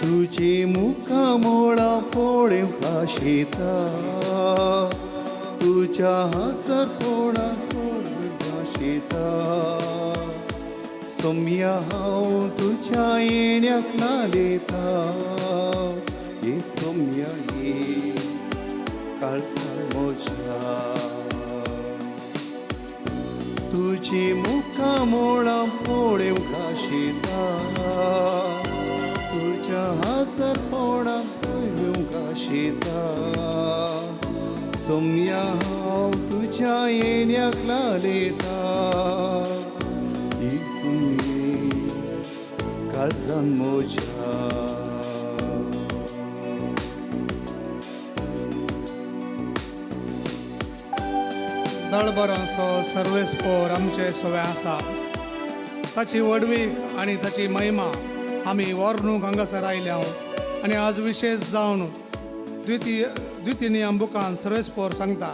तुजी मुखामोळां पळोवंक आशेता, तुज्या हांसरपणां पळोवंक आशेता. सोम्या हांव तुज्या येण्याक नालेता, ये सोम्या ये काळजान म्हज्या. तुजी मुखामोळां पळोवंक आशेता, तुज्या हांसरपणां पळोवंक आशेता. सोम्या हांव तुज्या येण्याक लालेता, काळजान म्हज्या. दळबरांचो सर्वेस्पोर आमचे सवे आसा, ताची व्हडवीक आनी ताची महिमा आमी वर्णूंक हांगासर आयल्या. आनी आज विशेश जावन द्वितीय नियम बुकान सर्वेस्पोर सांगता,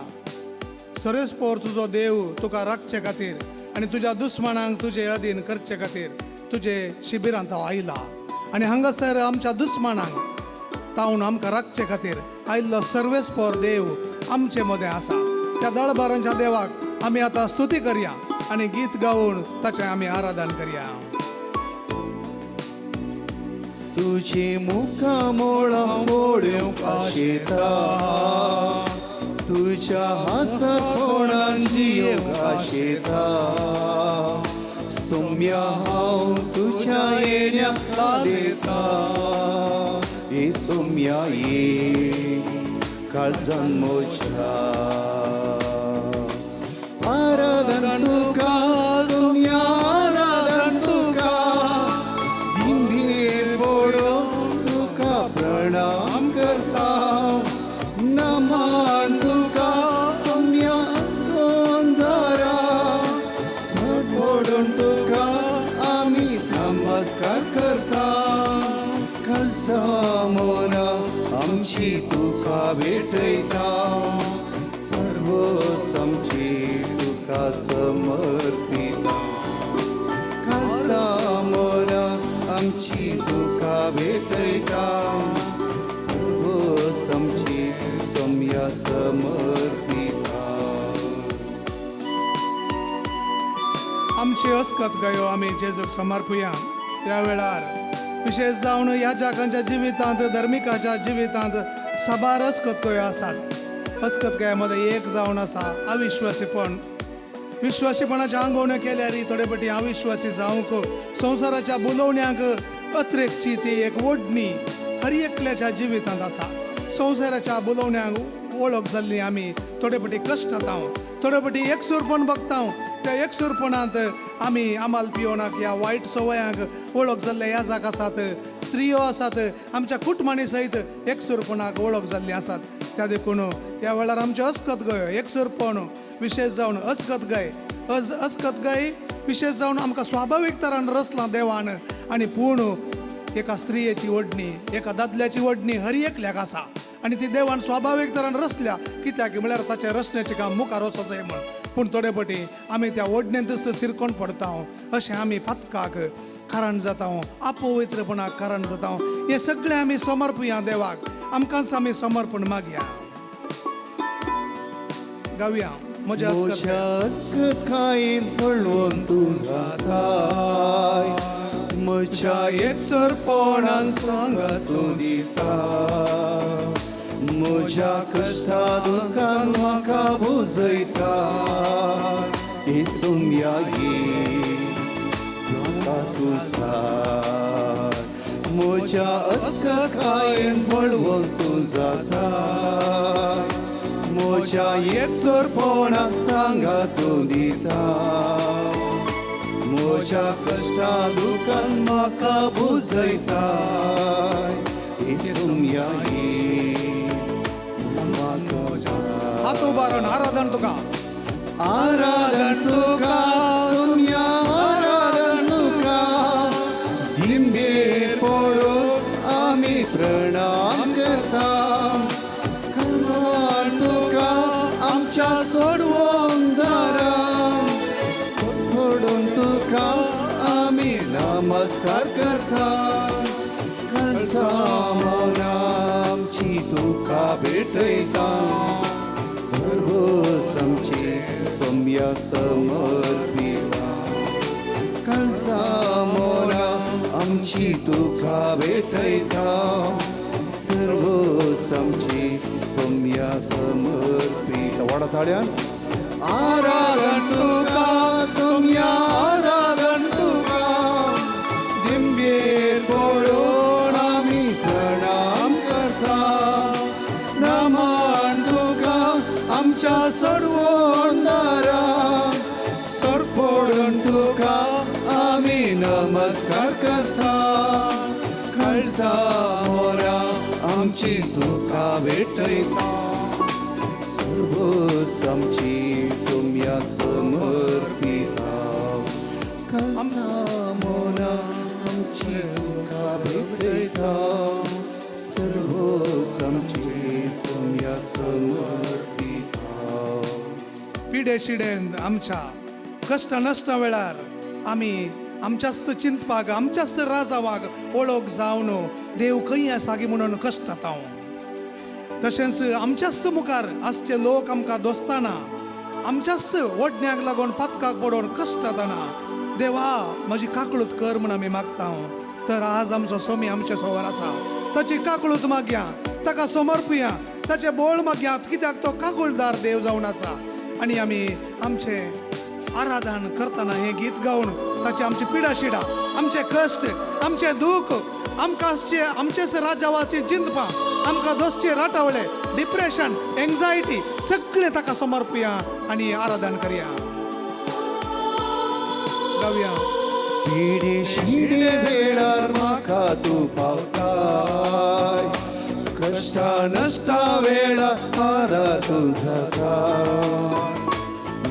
सर्वेस्पोर तुजो देव तुका राखचे खातीर आनी तुज्या दुस्मानांक तुजे अधीन करचे खातीर तुजे शिबिरांत हांव आयला. आनी हांगासर आमच्या दुस्मानांक तावन आमकां राखचे खातीर आयिल्लो सर्वेस्पोर देव आमचे मदें आसा. त्या दळबारांच्या देवाक आमी आतां स्तुती करया आनी गीत गावन ताचें आमी आराधन करया. तुजी मुखामोळां पळोवंक आशेता, तुज्या हांसरपणान जियोवंक आशेता. सोम्या हांव तुज्या येण्याक लालेता, ये सोम्या ये काळजान म्हज्या. आराधन तुका सोम्या, आराधन तुका, दिंबेर पडून तुका प्रणाम करता. नमन तुका सोम्या दारा, पडून तुका आमी नमस्कार करता. काळजा मोना आमची तुका भेटयता, सर्वस आमची तुका समर्पिता. काळजा मोना आमची तुका भेटयता, सर्वस आमची सोम्या समर्पिता. आमची अस्कत गायो आमी जेजूक समर्पुया. त्या वेळार विशेश जावन ह्या जागांच्या जिवितांत, धर्मिकाच्या जिवितांत साबार अस्कत गयो आसात. अस्कत गाया मदें एक जावन आसा अविश्वासीपण. विश्वासीपणाच्या आंगवण्यो केल्यार थोडे पटी अविश्वासी जावंक संवसाराच्या बोलोवण्यांक अत्रेकची ती एक ओडणी हर एकल्याच्या जिवितांत आसा. संवसाराच्या बोलोवण्यांक वळख जाल्ली आमी थोडे पटी कश्ट जाता, थोडे पटी एकसूरपण बघता. त्या एकसूरपणांत आमी आमाल पियोणाक ह्या वायट संवयांक वळख जाल्ले ह्या जाग आसात, स्त्रियो आसात, आमच्या कुटुंबांनी सयत एकसूरपणाक वळख जाल्ली आसात. त्या देखून ह्या वेळार आमच्यो अस्कत गयो एकसूरपण विशेश जावन अस्कत गाय अस्कत गाय विशेश जावन आमकां स्वाभावीक तरान रचलां देवान. आनी पूण एका स्त्रियेची ओडणी, एका दादल्याची ओडणी हर एकल्याक आसा आनी ती देवान स्वाभावीक तरान रचल्या. कित्याक म्हळ्यार ताचें रचण्याचें काम मुखार वचो जाय म्हण. पूण थोडे पटी आमी त्या ओडणेंतच सिरकोण पडता, अशें आमी पातकाक कारण जाता, अपवित्रपणाक कारण जाता. हें सगळें आमी समर्पुया देवाक, आमकांच आमी समर्पण मागया. गावया म्हज्या अस्कत खायन पळोवन तूं जाताय, म्हज्या एकसरपणान सांगात तूं दिता. म्हज्या कश्टा दुखान म्हाका बुजयता, हे सोम्या ये म्हाका तूं जाय. म्हज्या अस्कत खायन पळोवन तूं जाताय, म्हज्या एकसरपणाक सांगात तूं दिता. म्हज्या कश्टा दुखान म्हाका बुजयताय, हे सोम्या ये म्हाका जाय. हात उबारून आराधन तुका, आराधन तुका सोम्या, आराधन तुका, दिंबेर पळोवन आमी प्रणाम करता. कमान तुका आमच्या सोडवून दारा, पडून तुका आमी नमस्कार करता. काळजा काळसा आमची तुका भेटयता सर्वस आमची सोम्या समर्पिता काळसा मोरा आमची तुका भेटयता सर्वस आमची सोम्या समर्पिता. वाडा ताळ्यान. आराधन तुका सोम्या आराधन तुका दिंबेर पळोवन आमी प्रणाम करता नमन तुका आमच्या सोडवणदारा सरपळून तुका आमी नमस्कार करता काळसा मोरा आमची तुका भेटयता सर्वस आमची सोम्या समर्पिता काळसा मोरा आमची तुका भेटयता सर्वस आमची सोम्या समर्पिता. पिडे शिडेन आमच्या कश्ट नश्ट वेळार आमी आमच्याच चिंतपाक आमच्याच राजावाक ओळख जावन देव खंय आसा गी म्हणून कश्ट हांव. तशेंच आमच्याच मुखार आसचे लोक आमकां दोस्ताना आमच्याच ओडण्याक लागून पातकाक पडोवन कश्ट जाताना देवा म्हजी काकळूत कर म्हूण आमी मागता. तर आज आमचो सोमी आमचे सोवर आसा ताची काकळूत मागया ताका समर्पुया ताचे बोळ मागया कित्याक तो काकुळदार देव जावन आसा. आनी आमी आमचे आराधन करतना हें गीत गावन ताचे आमची पिडा शिडा आमचे कश्ट आमचे दूख आमकां आसचे आमचेच राजावाचे चिंतपां आमकां दोसचे राटावळे डिप्रेशन एंग्जायटी सगळे ताका समर्पुया आनी आराधन करया. गावया. पिडे शिडे वेळार म्हाका तूं पावताय कश्टा नश्टा वेळार आरा तूं जाता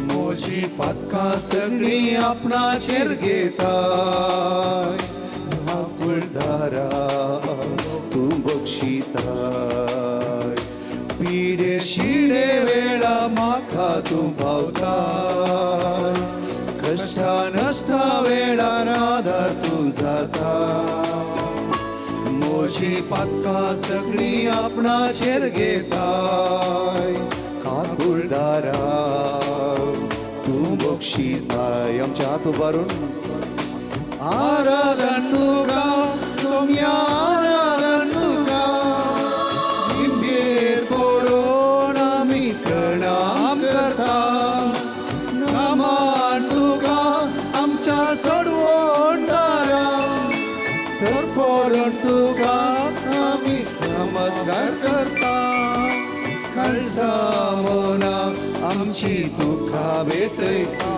म्हजी पातकां सगळीं आपणाचेर घेताय आकुळदारा तूं बक्षिताय पिडे शिडे वेळा म्हाका तूं पावताय कश्टा नश्टा वेळार आदार तूं जाता म्हजी पातकां सगळीं आपणाचेर घेताय काकुळदारा तूं बक्षिताय. आमच्या हात उबारून आराधन तुका सोम्या आराधन तुका दिंबेर पळोवन आमी प्रणाम करता नमन तुका आमच्या सोडवणदारा सरपळून तुका आमी नमस्कार करता काळसा मोना आमची तुका भेटयता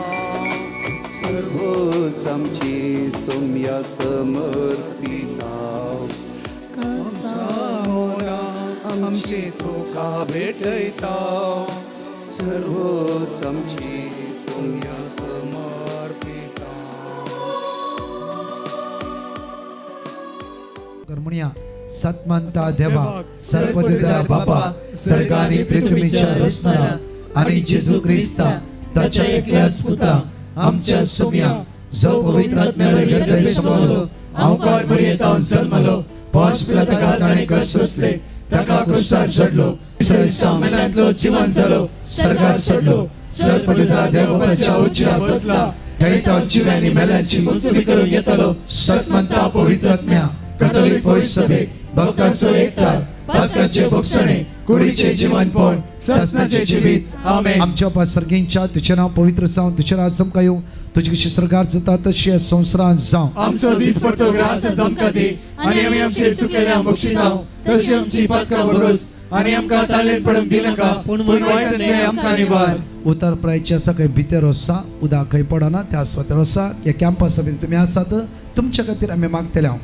सर्वस आमची सोम्या समर्पिता काळसा मोना आमची तुका भेटयता सर्वस आमची सोम्या समर्पिता. म्हणया सतमंता देवा सर्वदिदा बापा सर्गानी पृथ्वीच्या रचणारा आणि जेजू ख्रिस्ता ताच्या एकल्याच पुता आमच्या सोम्या जो पवित्र आत्म्याला गर्भे समावलो आमकार मरियेतावन जल्मलो पांच पिला ताणें कश्ट सोंसले ताका क्रुसार चडलो मेल्यांतलो जिवन जालो सर्गार चडलो सर्पदिदा देवबाच्या उच्चार बसला थंय तो जिव्यांनी मेल्यांची मुंचबी करून येतलो. सतमंता पवित्र आत्म्या कथोलिक पवित्र सभेक भक्तांचो एकतार पातकांचे भोगसणे कुडीचे जीवनपण ससनाचे जिवीत. आमेन. आमच्या बापा सर्गींच्या तुझें नांव पवित्र जावं, तुझें राज आमकां येवं, तुजी कशी सरकार जाता तशी ह्या संवसारांत जावं. आमचो दीस पडतो ग्रास आमकां दी आनी आमी आमचे चुकलेल्या बक्षिताव तशी आमची पातकां भोगस आनी आमकां तालेन पडूंक दिनाका पूण वायटांतलें आमकां निवार. उतर प्रायचे आसा खंय भितर आसा उदक खंय पडना त्या सुवातेर आसा. ह्या कॅम्पसा भितर तुमी आसात तुमच्या खातीर आमी मागतले हांव.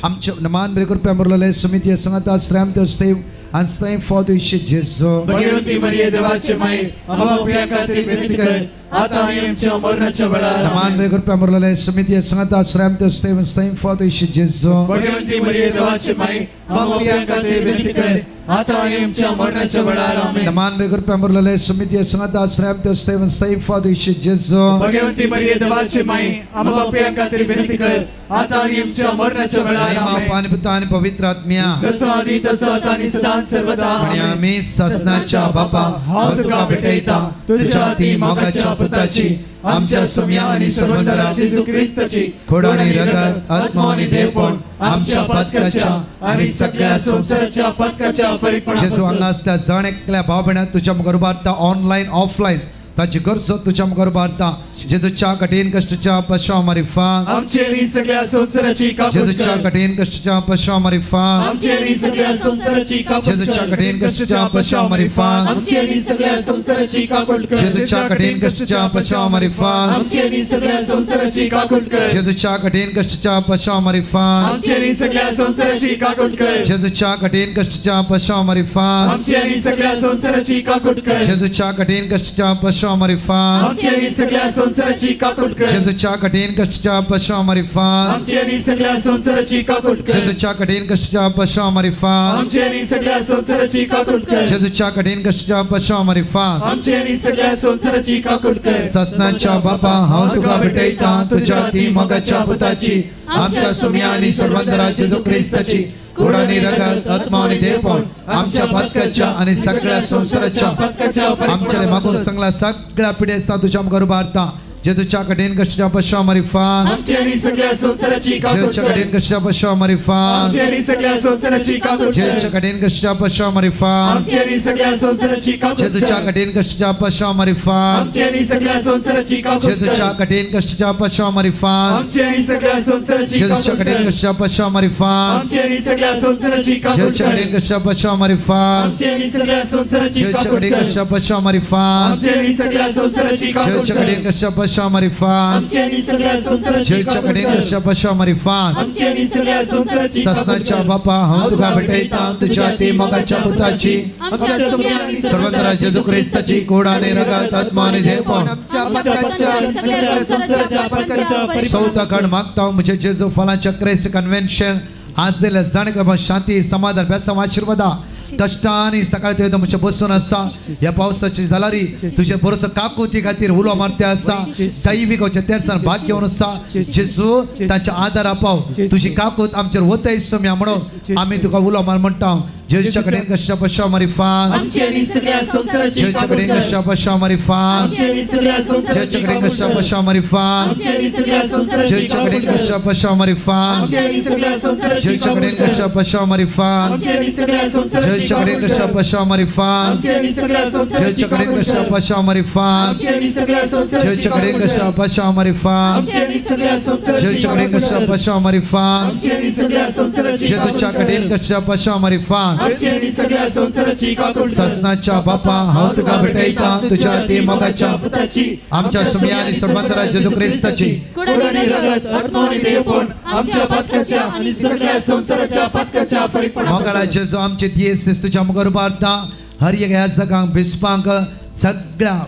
आमचे मान बरे कृपया मुरलेले समिती संगाता श्रेम देव आनी स्तांय फादोयशे जेजू. भगवती मरिये देवाचे माई, आम्हा पाप्यां खातीर विनंती कर, आता आणि आमच्या मरणाच्या वेळार. नमान मेरे कृपा मुरले समिती संगता श्रम ते स्तेव स्तांय फादोयशे जेजू. भगवंती मरिये देवाचे माई, आम्हा पाप्यां खातीर विनंती कर, आता आणि आमच्या मरणाच्या वेळार. आमेन. नमान मेरे कृपा मुरले समिती संगता श्रम ते स्तेव स्तांय फादोयशे जेजू. भगवंती मरिये देवाचे माई, आम्हा पाप्यां खातीर विनंती कर, आता आणि आमच्या मरणाच्या वेळार. आमेन. पाणी पिता आणि पवित्र आत्म्या. जसं आधी तसं आता आणि सदा सर्वदा. आणि आमेन. आम्ही ससनाच्या बापा, हांव तुका भेटयता तुझ्या ती मोगाच्या पुताची, आमच्या सुम्या आणि सर्वंदरा जेजू ख्रिस्ताची खोड आणि रगत, आत्मा आणि देवपण आमच्या पातकाच्या आणि सगळ्या संसाराच्या पातकाच्या जेजू फरीकपणापासून हांगा आसता जण एकल्या भाव भयणां तुज्या मुखार उबारता, ऑनलायन ऑफलायन ताची गरजो तुज्या मुखार उबारता. जेजूच्या कठीण कश्टच्या पश्चाव मारिफा आमची आणि सगळ्या संसाराची काकूत जेजूच्या कर. कठीण कश्टच्या पश्चाव मारिफा आमची आणि सगळ्या संसाराची काकूत कर. जेजूच्या कठीण कश्टच्या पश्चाव मारिफा आमची आणि सगळ्या संसाराची काकूत कर. जेजूच्या कठीण कश्टच्या पश्चाव मारिफा आमची आणि सगळ्या संसाराची काकूत कर. जेजूच्या कठीण कश्टच्या पश्चाव मारिफा आमची आणि सगळ्या संसाराची काकूत कर. जेजूच्या कठीण कश्टच्या पश्चाव मारिफा आमची आणि सगळ्या संसाराची काकूत कर. जेजूच्या कठीण कश्टच्या पश्चाव मारिफा आमची आणि सगळ्या संसाराची काकूत कर. जेजूच्या कठीण कश्टच्या पश्चाव मारिफा आमची आणि सगळ्या संसाराची काकूत कर. जेजूच्या कठीण कश्टच्या पश्चाव मारिफा आमची आणि सगळ्या संसाराची काकूत कर. जेजूच्या कठीण कश्टच्या पश्चाव मारिफा आमची आणि सगळ्या संसाराची काकूत कर. ससनाच्या बापा, हांव तुका भेटयता तुझ्या ती मोगाच्या पुताची, आमच्या सुम्या आणि सर्वंतरा जेजू ख्रिस्ताची कोड आणि रगत, आत्मा आणि देवपण आमच्या पातकाच्या आणि सगळ्या संसाराच्या पातकाच्या आमच्या मागून सांगला सगळ्या पिढ्या तुझ्या मुखार उबारता. जेजूच्या कठीण कश्टच्या पश्चाव मारिफा आमची आणि सगळ्या संसाराची काकूत जेजूच्या कर. कठीण कश्टच्या पश्चाव मारिफा आमची आणि सगळ्या संसाराची काकूत कर. जेजूच्या कठीण कश्टच्या पश्चाव मारिफा आमची आणि सगळ्या संसाराची काकूत जेजूच्या कर. कठीण कश्टच्या पश्चाव मारिफा आमची आणि सगळ्या संसाराची काकूत कर. जेजूच्या कठीण कश्टच्या पश्चाव मारिफा आमची आणि सगळ्या संसाराची जेजूच्या काकूत कठीण कर. कश्टच्या पश्चाव मारिफा आमची आणि सगळ्या संसाराची काकूत जेजूच्या कर. कठीण कश्टच्या पश्चाव मारिफा आमची आणि सगळ्या संसाराची जेजूच्या काकूत कठीण कर. कश्टच्या पश्चाव मारिफा आमची आणि सगळ्या संसाराची काकूत जेजूच्या कर. कठीण कश्टच्या पश्चाव मारिफा आमची आणि सगळ्या संसाराची जेजूच्या काकूत कठीण कर. कश्टच्या पश्चाव मारिफा आमची आणि सगळ्या संसाराची काकूत ससनाच्या कर. बापा, हांव तुका भेटयता तुझ्या ती मोगाच्या पुताची, आमच्या सुम्या आणि सर्वंतरा जेजू ख्रिस्ताची कोड आणि रगत, आत्मा आणि देवपण आमच्या पातकाच्या आणि सगळ्या संसाराच्या पातकाच्या सौताकड मागता म्हणजे जेजू फलाच्या क्रेस कन्व्हेन्शन आज दिल्या जाणकार शांती समाधान बेसाव आशीर्वादा कष्टाने सकाळी ते तुमच्या बसून आसा. ह्या पावसाची जालारी तुझे बरोसो काकुती खातीर उलो मारते आसा. दैवीक तेरसान भाग घेवन आसा. जेजू तांच्या आदारा पाव, तुझी काकूत आमचेर वतय सम्या म्हणून आमी तुका उलो मार म्हणटा. जेजूच्या कडेन कश्या पश्या मारिफा आमची आणि सगळ्या संसाराची जेजूच्या काकूत कडेन कर. कश्या पश्या मारिफा आमची आणि सगळ्या संसाराची जेजूच्या कडेन काकूत कश्या कर. पश्या मारिफा आमची आणि सगळ्या संसाराची जेजूच्या काकूत कडेन कर. कश्या पश्या मारिफा आमची आणि सगळ्या संसाराची जेजूच्या काकूत कडेन कर. कश्या पश्या मारिफा आमची आणि सगळ्या संसाराची जेजूच्या कडेन काकूत कश्या कर. पश्या मारिफा आमची आणि सगळ्या संसाराची जेजूच्या कडेन काकूत कश्या कर. पश्या मारिफा आमची आणि सगळ्या संसाराची जेजूच्या कडेन काकूत कश्या कर. पश्या मारिफा आमची आणि सगळ्या संसाराची जेजूच्या कडेन काकूत कश्या कर. पश्या मारिफा आमची आणि सगळ्या संसाराची जेजूच्या काकूत कडेन कर. कश्या पश्या मारिफा आमची आणि सगळ्या संसाराची काकूत कर. ससनाच्या बापा, हांव तुका भेटयता तुझ्या ती मोगाच्या पुताची, आमच्या सुम्या आणि सर्वंतरा जेजू ख्रिस्ताची कोड आणि रगत, आत्मा आणि देवपण आमच्या पातकाच्या आणि सगळ्या संसाराच्या पातकाच्या फरीकपणापासून मोगाळा जेजू, आमचे दियेस तुझ्या मुखार उबारता. हर एक ह्या जगांक बिस्पांक सगळ्या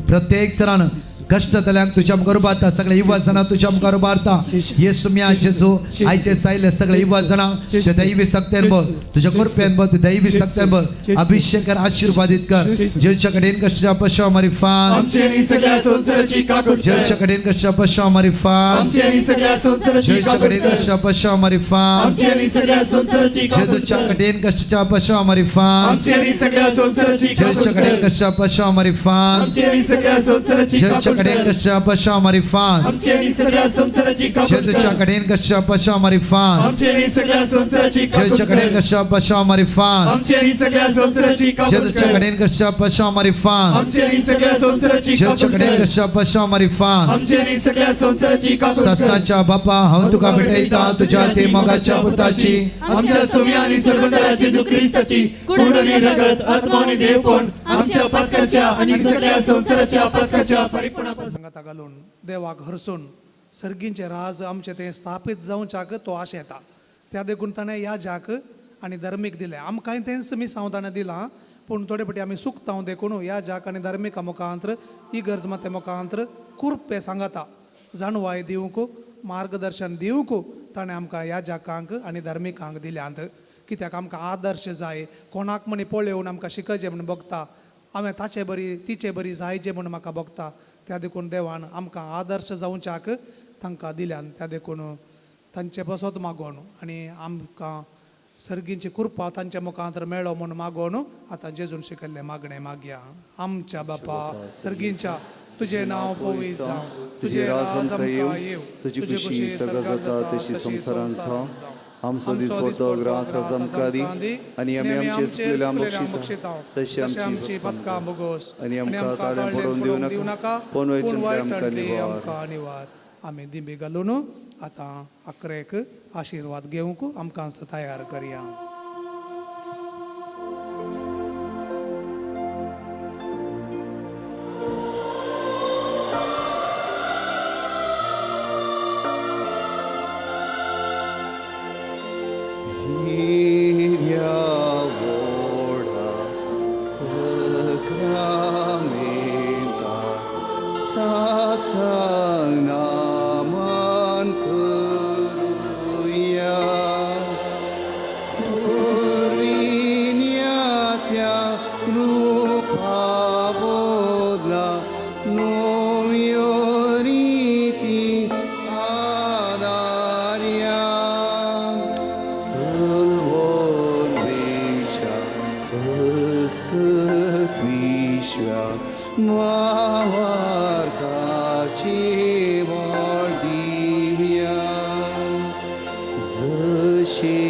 प्रत्येक तरान कश्ट जाल्यांक तुझ्या मुखार उबारता. सगळे युवा जाणां तुझ्या मुखार उबारता. येसू म्या जेजू, आयचे सायले सगळे युवा जाणां तुझ्या दैवी सक्त्यान बघ, तुझ्या कृपेन बघ, तुझ्या दैवी सक्त्यान बघ, अभिषेक कर, आशीर्वादित कर. जेजूच्या कडेन कश्टा पश्चाव मारिफा आमची आणि सगळ्या संसाराची काकूत कर. जेजूच्या कडेन कश्टा पश्चाव मारिफा आमची आणि सगळ्या संसाराची जेजूच्या काकूत कडेन कर. कश्टा पश्चाव मारिफा आमची आणि सगळ्या संसाराची काकूत जेजूच्या कर. कडेन कश्टा पश्चाव मारिफा आमची आणि सगळ्या संसाराची काकूत जेजूच्या कडेन कर. कश्टा पश्चाव मारिफा आमची आणि सगळ्या संसाराची जेजूच्या काकूत कडेन कर. कश्टा पश्चाव मारिफा आमची आणि सगळ्या संसाराची काकूत जेजूच्या कर. कडेन कश्टा पश्चाव मारिफा आमची आणि सगळ्या संसाराची काकूत जेजूच्या कडेन कर. कश्टा पश्चाव मारिफा आमची आणि सगळ्या संसाराची काकूत जेजूच्या कर. कडेन कश्टा पश्चाव मारिफा आमची आणि सगळ्या संसाराची जेजूच्या काकूत कडेन कर. कश्टा पश्चाव मारिफा आमची आणि सगळ्या संसाराची काकूत कर. ससनाच्या बापा, हांव तुका भेटयता तुझ्या ते मोगाच्या पुताची, आमच्या सुम्या आणि सर्वंतरा जेजू ख्रिस्ताची कोड आणि रगत, आत्मा आणि देवपण आमच्या पातकाच्या आणि सगळ्या संसाराच्या पातकाच्या फरीकपणापासून सांगाता घालून देवाक हरसून सर्गींचे राज आमचे ते स्थापीत जावच्याक तो आशेता. त्या देखून ताणें ह्या जाक आनी धर्मीक दिलें. आमकांय तेंच मिसांव ताणें दिलां, पूण थोडे फावटी आमी सुकता देखून ह्या आनी धार्मिका मुखांत्र इगर्ज माते मुखांत्र कुर्पे सांगता, जाणवाय दिवंक, मार्गदर्शन दिवंक ताणें आमकां ह्या जाकांक आनी धार्मिकांक दिल्यांत. कित्याक आमकां आदर्श जाय, कोणाक म्हणी पळोवन आमकां शिकचें म्हूण भोगता, हांवें ताचे बरी तिचे बरी जायचे म्हूण म्हाका भोगता. त्या देखून देवान आमकां आदर्श जावच्याक तांकां दिल्यान, त्या देखून तांचे बसत मागोवन आनी आमकां सर्गींची कृपा तांच्या मुखांत मेळो म्हूण मागोवन आतां जेजून शिकयल्लें मागणें मागया. आमच्या बापा सर्गींच्या, तुजें नांव पवित्र जावं, तुजें राज आमकां येवं, तुजी खुशी सगळं जाता तशी संवसारांत जावं. आमचो दिसपडतो ग्रास आज आमकां दी आनी आमी आमचे चुकलेले आमकां बक्षिता तशी आमची पदकां भोगोस आनी आमकां ताळें पडोवन दिवं नाका, पूण वायट आमकां निवार. आमी दिंबी घालून आतां आकरेक आशिर्वाद घेवंक आमकां तयार करया. हिर्या वोडा सक्रामेंता साष्टांग नमन करुया. पुर्विन्या त्या रूपा बोधला नव्यो रीती आदार्या. सर्वोन्वेषा अस्कत विश्वा मावार्ताची वाडिया. जशे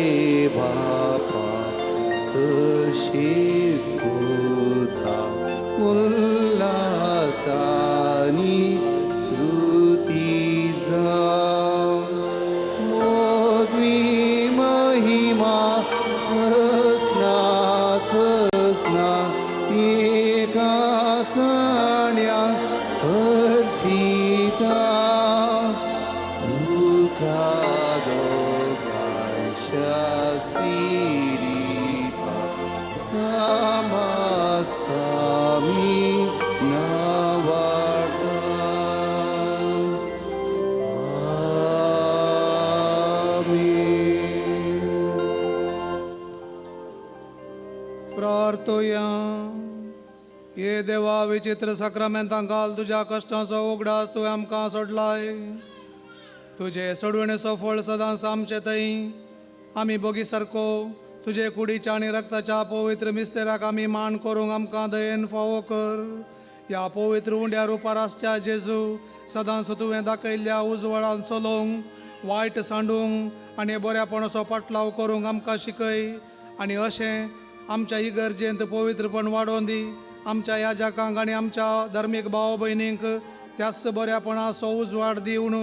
बापा तशे सुता उल्लासानी स्तुती जावं. मोदवी महिमा ससना ससना एका स्थान्या हर्षिता. तुका दोगांच्या स्पिरिता समासामी नावार्ता. आमेन. प्रार्थोया. ये देवा, विचित्र साक्रामेंतां घाल तुज्या कश्टांचो उगडास तुवें आमकां सोडलाय. तुजे सोडवणेचो फळ सदांच आमचे थंय आमी बोगी सारको तुजे कुडीच्या आनी रक्ताच्या पवित्र मिस्तेराक आमी मान करूंक आमकां दयेन फावो कर. ह्या पवित्र उंड्या रुपार आसच्या जेजू, सदांच तुवें दाखयल्ल्या उजवाडान चलोवंक, वायट सांडूंक आनी बऱ्यापणाचो पाटलाव करूंक आमकां शिकय. आनी अशें आमच्या इगर्जेंत पवित्रपण वाडोवन दी. आमच्या याजकांक आनी आमच्या धर्मीक भाव भयणींक त्याच बऱ्यापणाचो उजवाड दिवन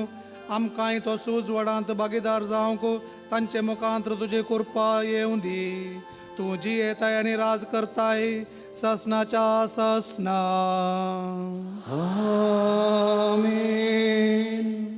आमकांय तो उजवाडांत भागीदार जावंक तांचे मुखांत तुजी कृपा येवं दी. तूं जियेताय आनी राज करताय ससनाच्या ससना. आमेन.